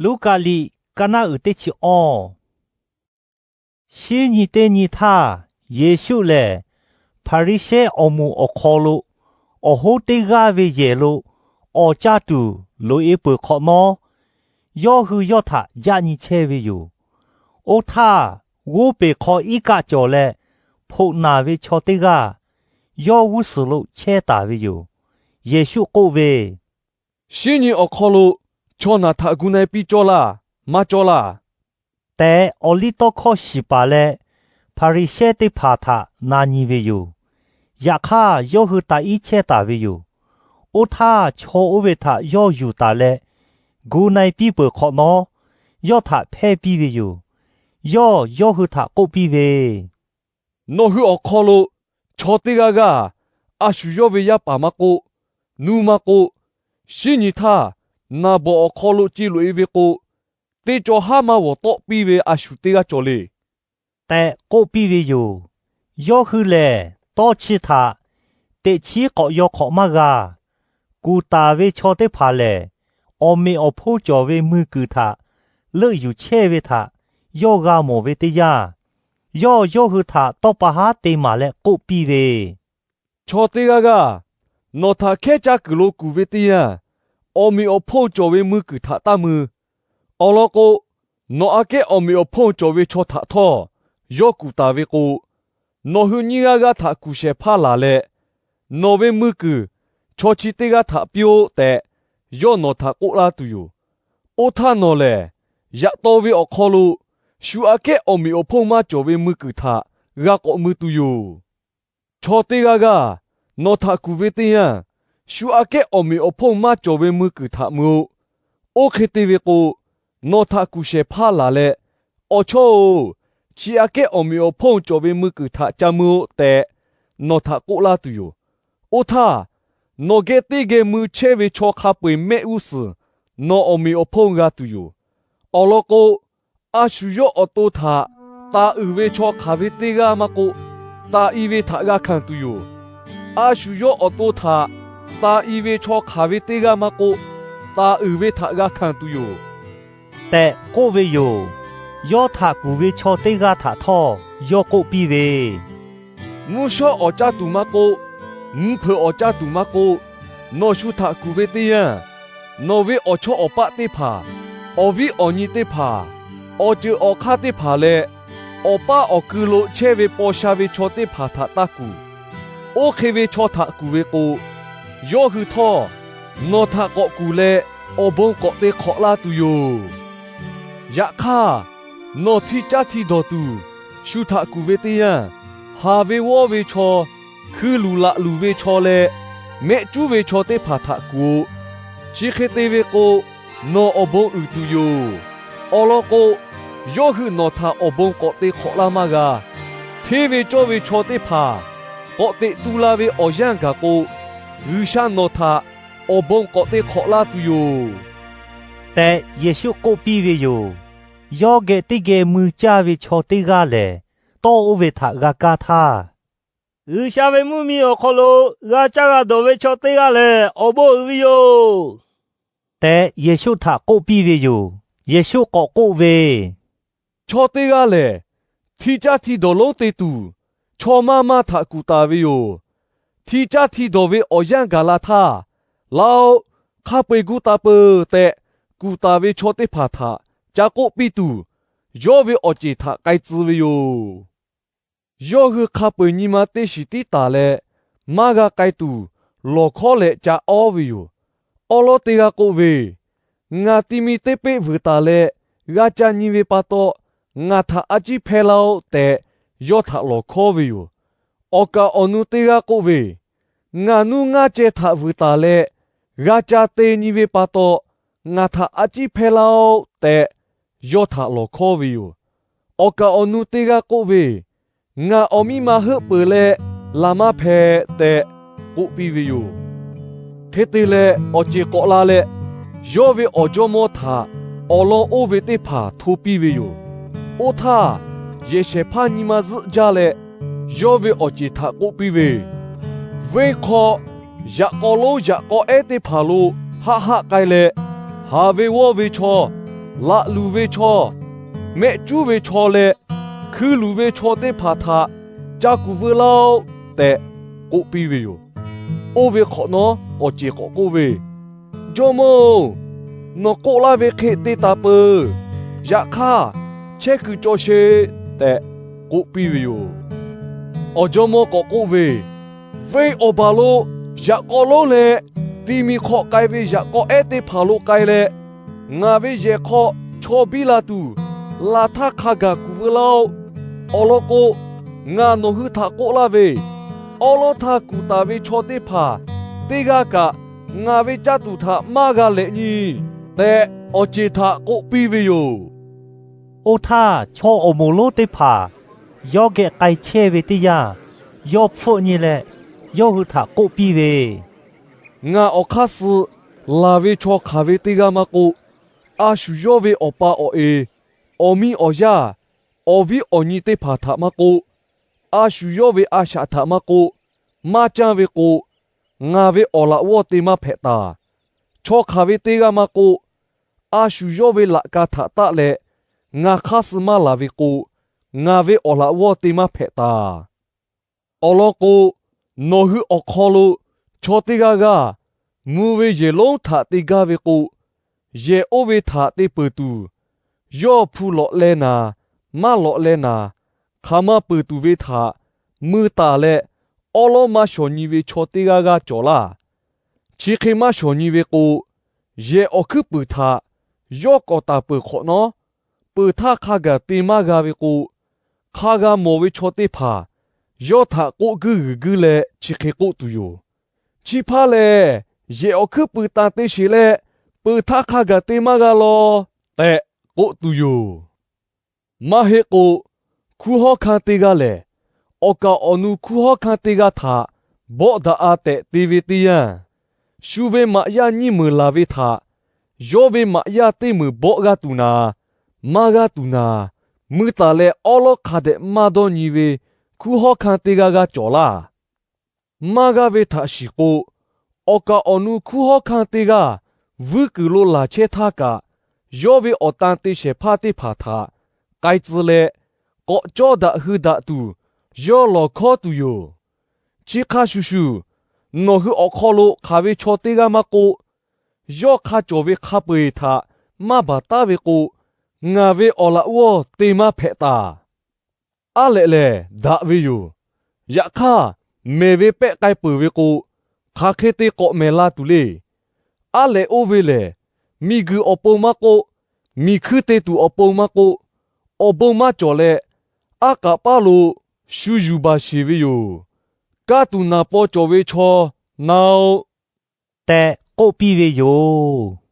Luˉkaꞈ liꞈ kaˇ naˆ uiˍ teˇ chi awˇ. Shinˉ nyi teˇ nyi htaˇ, Yeˍsuˆ lehˬ Hpaˍriˍsehˇ awˬ moˍ awˬ hk'aw lo awˬ hoˉ teˇ g'aˇ ve yehˬ lo awˍ caˇ tuˬ loꞈ-e peuˬ hk'awꞈ nawˉ, yawˇ hui yawˇ htaꞈ jaˆ nyi chehˇ ve yoˬ. Oˇ htaˇ, g'oˇ peˬ hk'aw iˉ kaˆ cawˬ leh hpoꞈ naˬ ve chaw teˇ g'aˇ yawˇ g'uˇ suhˍ lo chehˇ taˍ ve yoˬ. Yeˍsuˆ k'oˆ ve, Shinˉ nyi awˬ hk'aw lo chaw naˬ htaꞈ gu na-e piˇ cawˇ laˇ, maˇ cawˇ laˇ tehꞈ, awˬliˇtawˇhkawˇ shiˍ paˍ leh Hpaˍriˍsehˇ teˇ hpaˍ htaꞈ na nyi ve yoˬ. Yaꞈ hk'aˇ, yawˇ hui taꞈ iˉ chehˇ taˍ ve yoˬ. Oˇ htaˇ, chaw oˇ ve htaꞈ yawˇ yuˬ taˍ leh gu na-e piˇ peuˬ hk'awꞈ nawˉ, yawˇ htaꞈ hpehˇ piˇ ve yoˬ. Yawˇ yawˇ hui htaꞈ k'oˆ piˇ ve, Nawˬ hui awˬ hk'aw lo chaw teˇ g'aˇ g'aˇ, a shu yawˇ ve yaˇ paˍ maˇ k'oˆ, nuˇ maˇ k'oˆ, shinˉ nyi htaˇ naˍ bawˍ awˬ hk'aw lo ce loꞈ-e ve k'o, teˇ cawˬ haˉ maˇ g'awˬ tawˆ piˇ ve a shu teˇ g'aˇ cawˬ le tehꞈ k'oˆ piˇ ve yoˬ. Yawˇ hui lehˬ, tawˇ chi htaꞈ teꞈ chiˉ k'awꞈ yaw hk'awꞈ maˇ g'a. Kuˬ taˍ ve chaw teˇ hpaˍ lehˬ, awˬ meꞈ awˬ hponˇ cawˬ ve mui kuiˬ htaꞈ leuˆ yuˬ chehˇ ve htaꞈ yawˇ g'a mawˬ ve teˇ yanˇ, yawˇ yawˇ hui htaꞈ tawˇ pa haˉ te maˍ leh k'oˆ piˇ ve, Chaw teˇ g'aˇ g'aˇ, nawˬ htaꞈ hkehˉ caˇ kuiˬ lo kuˬ ve teˇ yanˇ, awˬ meꞈ awˬ hponˇ cawˬ ve mui kuiˬ htaꞈ taˇ mui. Awˬ lawn k'o, nawˬ aꞈ kehˉ awˬ meꞈ awˬ hponˇ cawˬ ve chaw htaꞈ htawˇ yawˇ kuˬ taˍ ve k'o, nawˬ hui nyiˇ g'aˇ g'aˇ htaꞈ kuˬ shehˍ hpaˇ laˬ leh, nawˬ ve mui kuiˬ chaw chi teˇ g'aˇ htaꞈ piˇ-oˆ tehꞈ, yawˇ nawˬ htaꞈ k'oˆ laˇ tuˬ yoˬ. Oˇ htaˇ nawˬ lehˬ, yaꞈ taw ve awˬ hk'aw lo shu aꞈ kehˉ awˬ meꞈ awˬ hponˇ maˇ cawˬ ve mui kuiˬ htaꞈ g'a k'awꞈ mui tuˬ yoˬ. Chaw teˇ g'aˇ g'aˇ, nawˬ htaꞈ kuˬ ve teˇ yanˇ, shu aꞈ kehˉ awˬ meꞈ awˬ hponˇ maˇ cawˬ ve mui kuiˬ htaꞈ mui-o. Oˇ hk'e te ve k'o, nawˬ htaꞈ kuˬ shehˍ hpaˇ laˬ leh, Awˬ chawˇ-oˬ, chi aꞈ kehˉ awˬ meꞈ awˬ hponˇ cawˬ ve mui kuiˬ htaꞈ ca mui-oˆ tehꞈ, nawˬ htaꞈ k'oˆ laˇ tuˬ yoˬ. Oˇ htaˇ, nawˬ geh teˇ geh mui chehˇ ve chaw hk'a peu-eˬ mehˆ g'uˇ suhˍ nawˬ awˬ meꞈ awˬ hponˇ g'a tuˬ yoˬ. Awˬ lawn k'o, a shu yawˇ awˬ to htaꞈ taˍ uiˍ ve chaw hk'aˬ ve teˇ g'aˇ maˇ k'oˆ, taˍ i ve htaꞈ g'a hkanˍ tuˬ yoˬ. A shu yawˇ awˬ to htaꞈ taˍ i ve chaw hk'aˬ ve teˇ g'aˇ maˇ k'oˆ, taˍ uiˍ ve htaꞈ g'a hkanˍ tuˬ yoˬ tehꞈ k'oˆ ve yoˬ. Yawˇ htaꞈ kuˬ ve chaw teˇ g'aˇ htaꞈ htawˇ yawˇ k'oˆ piˇ ve, Mvuhˇ shawˉ awˍ caˇ tuˬ maˇ k'oˆ, mvuhˇ hpeuꞈ awˍ caˇ tuˬ maˇ k'oˆ, nawˬ shu htaꞈ kuˬ ve teˇ yanˇ, nawˬ ve awˬ chawˇ awˬ paˆ teˇ hpaˍ, awˬ viˉ awˬ nyi teˇ hpaˍ, awˬ ceuˬ awˬ hk'aˇ teˇ hpaˍ leh, awˬ paˇ awˬ kui lo chehˇ ve paw sha ve chaw teˇ hpaˍ htaꞈ taˇ kuˬ. Oˇ hk'e ve chaw htaꞈ kuˬ ve k'o, yawˇ hui htawˇ nawˬ htaꞈ k'awꞈ kuˬ leh awˬ bon k'awꞈ te hk'awꞈ laˇ tuˬ yoˬ. Yaꞈ hk'aˇ, nawˬ hti caˇ hti dawˬ tuˬ shu htaꞈ kuˬ ve teˇ yanˇ, haˍ ve g'awˇ ve chaw, hkui luˬ laꞈ luˬ ve chaw leh mehˆ cuˉ ve chaw teˇ hpaˍ htaꞈ kuˬ-o. Chi hk'e te ve k'o, nawˬ awˬ bon uiˍ tuˬ yoˬ. Awˬ lawn k'o, yawˇ hui nawˬ htaꞈ awˬ bon k'awꞈ te hk'awꞈ laˇ maˇ g'a. Hteˇ ve cawˇ ve chaw teˇ hpaˍ k'awꞈ teꞈ tu la ve awˬ yanˇ gaˬ k'o, G'uiˬsha nawˬ htaꞈ awˬ bon k'awꞈ te hk'awꞈ laˇ tuˬ yoˬ tehꞈ, Yeˍsuˆ k'oˆ piˇ ve yoˬ. Yawˇ geh teˇ geh mui caˇ ve chaw teˇ g'aˇ lehˬ, tawˇ oˇ ve htaꞈ g'a kaˇ htaˇ, G'uiˬsha ve mvuhˇmiˬ awˬ hk'aw lo g'a caˇ g'a dawˬ ve chaw teˇ g'aˇ lehˬ, awˬ bon uiˍ ve yoˬ tehꞈ, Yeˍsuˆ htaꞈ k'oˆ piˇ ve yoˬ. Yeˍsuˆ k'awꞈ k'oˆ ve, Chaw teˇ g'aˇ lehˬ, hti caˇ hti dawˬ lonˉ te tuˬ, chaw maˇ maˇ htaꞈ kuˬ taˍ ve yoˬ. Hti caˇ hti dawˬ ve awˬ yanˇ gaˬ la htaˇ, Laˇ-oˆ, hk'a peu-eˬ gu taˍ peuˬ tehꞈ kuˬ taˍ ve chaw teˇ hpaˍ htaꞈ ca k'oˆ piˇ tuˬ, yawˇ ve awˬ ceˬ htaꞈ k'ai tcuh ve yoˬ. Yawˇ hui hk'a peu-eˬ nyi ma teˇ shiˍ tiˉ taˍ leh, maˇ g'a k'ai tuˬ lawˬ hkawˉ leh ca awˉ ve yoˬ. Awˉ lawˉ teˇ g'aˇ k'oˆ ve, Ngaˬ ti mi teˇ peˆ vuiˬ taˍ leh g'a ca nyi ve pa taw, ngaˬ htaꞈ a ciˉ hpehˇ laˇ-oˆ tehꞈ, yawˇ htaꞈ lawˬ hkawˉ ve yoˬ. Awˬ kaˍ awˬ nu teˇ g'aˇ k'oˆ ve, Ngaˬ nuˇ ngaˇ ceh htaꞈ vuiˬ taˍ leh g'a ca te nyi ve pa taw, ngaˬ htaꞈ a ciˉ hpehˇ laˇ-oˆ tehꞈ, yawˇ htaꞈ lawˬ hkawˉ ve yoˬ. Awˬ kaˍ awˬ nu teˇ g'aˇ k'oˆ ve, Ngaˬ awˬ miˇ ma heuˆ peuˬ leh laˬ maˇ hpehꞈ tehꞈ k'oˆ piˇ ve yoˬ. Hk'e te leh, awˬ ceˬ k'awꞈ la leh, yawˇ ve awˬ jawˇmawˇ htaꞈ awˬ lawn oˇ ve teˇ hpaˍ hto piˇ ve yoˬ. Oˇ htaˇ, yehˬ shehˍ hpaˇ nyi ma zuhˆ jaˇ leh, yawˇ ve awˬ ceˬ htaꞈ k'oˆ piˇ ve, Venˇ hk'aw yaꞈ k'aw lonˉ yaꞈ k'aw ehˉ teˇ hpaˍ lo haˆ haˆ k'ai leh, haˍ ve g'awˇ ve chaw, laꞈ luˬ ve chaw, mehˆ cuˉ ve chaw leh hkui luˬ ve chaw teˇ hpaˍ htaꞈ ca kuˬ veu laˇ-oˆ tehꞈ k'oˆ piˇ ve yoˬ. Oˇ ve hk'awꞈ nawˉ awˬ ceˬ k'awꞈ k'oˆ ve, Jawˇmawˇ-oˬ, nawˬ k'oˆ laˇ ve hk'e te taˍ peuˬ. Yaꞈ hk'aˇ, chehˇ kuiˬ cawˬ sheˍ tehꞈ k'oˆ piˇ ve yoˬ. Awˬ jawˇmawˇ k'awꞈ k'oˆ ve, Venˇ awˬ baˬ lo yaꞈ k'aw lonˉ leh ti mi hk'aw k'ai ve yaꞈ k'aw ehˉ teˇ hpaˍ lo k'ai leh, ngaˬ ve yehˬ hk'aw chaw biˇ la tuˬ, laˬ htaˇ hk'a gaˬ kuˬ veu laˇ-oˆ. Awˬ lawn k'o, ngaˬ nawˬ hui htaꞈ k'oˆ laˇ ve, awˉ lawˉ htaˇ kuˬ taˍ ve chaw teˇ hpaˍ teˇ g'aˇ kaꞈ ngaˬ ve caˇ tuˬ htaꞈ maˇ g'a lehꞈ nyi tehꞈ, awˬ ceˬ htaꞈ k'oˆ piˇ ve yoˬ. Oˇ htaˇ, chaw awˬ moˍ lonˉ teˇ hpaˍ yawˇ geh k'ai chehˇ ve teˇ yanˇ, yawˇ hpfuhˆ nyi leh yawˇ hui htaꞈ k'oˆ piˇ ve, Ngaˬ awˬ hk'aˇ suh laˬ ve chaw hk'aˬ ve teˇ g'aˇ maˇ k'oˆ, a shu yawˇ ve awˬ pa awˬ e, awˬ miˇ awˬ yaˇ, awˬ viˉ awˬ nyi teˇ hpaˍ htaꞈ maˇ k'oˆ, a shu yawˇ ve a shaꞈ htaꞈ maˇ k'oˆ, maˇ canˇ ve k'o, ngaˬ ve awˬ laꞈ g'awˇ te maˇ hpehꞈ taˍ. Chaw hk'aˬ ve teˇ g'aˇ maˇ k'oˆ, a shu yawˇ ve laꞈ ka htaꞈ taˆ leh ngaˬ hk'aˇ suh maˇ laˬ ve k'o, ngaˬ ve awˬ laꞈ g'awˇ te maˇ hpehꞈ taˍ. Awˬ lawn k'o, nawˬ hui awˬ hk'aw lo chaw teˇ g'aˇ g'aˇ mvuh ve yehˬ lonˉ htaꞈ te gaˇ ve k'o, yehˬ oˇ ve htaꞈ te peuˬ tuˬ, yawˇ hpu lawꞈ leh naˍ, maˇ lawꞈ leh naˍ, hk'aˬ ma peuˬ tuˬ ve htaꞈ mui taˍ leh, awˉ lawˉ maˇ shawˍ nyi ve chaw teˇ g'aˇ g'aˇ cawˬ laˇ. Chi hk'e maˇ shawˍ nyi ve k'o, yehˬ awˬ hkuiˉ puiˍ htaꞈ yawˇ k'awꞈ taˍ peuˬ hk'awꞈ nawˉ, peuˬ htaˇ hk'a gaˬ te maˇ g'a ve k'o, hk'a g'a mawˬ ve chaw teˇ hpaˍ yawˇ htaꞈ k'oˆ guiˇ g'uiˬ guiˇ leh chi hk'e k'oˆ tuˬ yoˬ. Chi hpaˇ lehˬ, yehˬ awˬ hkuiˉ puiˍ tanˬ te sheˍ leh, peuˬ htaˇ hk'a gaˬ te maˇ g'a law tehꞈ k'oˆ tuˬ yoˬ. Maˇ heˆ k'o, hkunˉ hawˉ hkanˇ teˇ g'aˇ lehˬ, awˬ kaˍ awˬ nu hkunˉ hawˉ hkanˇ teˇ g'aˇ htaꞈ bawˆ daꞈ-a tehꞈ te ve teˇ yanˇ, shu ve maꞈ yaˇ nyiˇ meunˍ laˬ ve htaꞈ yawˇ ve maꞈ yaˇ teˇ meunˍ bawˆ g'aˇ tuˬ naˍ, maˇ g'aˇ tuˬ naˍ, mui taˍ leh awˉ lawˉ hk'a dehꞈ maˇ dawˇ nyi ve hkunˉ hawˉ hkanˇ teˇ g'aˇ g'aˇ cawˬ laˇ. Maˇ g'aˇ ve htaꞈ shiˍ k'o, awˬ kaˍ awˬ nu hkunˉ hawˉ hkanˇ teˇ g'aˇ vuiˉ kuiˬ lo laˬ chehˇ htaˇ kaꞈ, yawˇ ve awˬ tan te shehˍ hpaˇ teˇ hpaˍ htaꞈ k'ai tcuh leh, k'awꞈ cawˇ daꞈ hui daꞈ tuˬ yawˇ lawˬ hkawˉ tuˬ yoˬ. Chi hk'a shuˍ shuˍ, nawˬ hui awˬ hk'aw lo hk'aˬ ve chaw teˇ g'aˇ maˇ k'oˆ, yawˇ hk'a cawˬ ve hk'a peu-eˬ htaꞈ maˇ baˬ taˉ ve k'o, ngaˬ ve awˬ laꞈ g'awˇ te maˇ hpehꞈ taˍ. Aˉ lehꞈ lehˬ daꞈ ve yoˬ. Yaꞈ hk'aˇ, mehˬ ve pehˆ k'ai peuˬ ve k'o, hk'aˬ hk'e te k'awꞈ mehˬ la tuˬ le. Aˉ lehꞈ oˇ ve lehˬ, miˬguiˬ awˬ pon maˇ k'oˆ, miˬ hkuiˇ te tuˬ awˬ pon maˇ k'oˆ, awˬ bon maˇ cawˬ leh, aˉ k'aꞈ paˉ lo shu yuˬ baˬ sheˍ ve yoˬ. Kaˇ tuˬ naˍ paw cawˬ ve chaw, na-oˬ, tehꞈ k'oˆ piˇ ve yoˬ.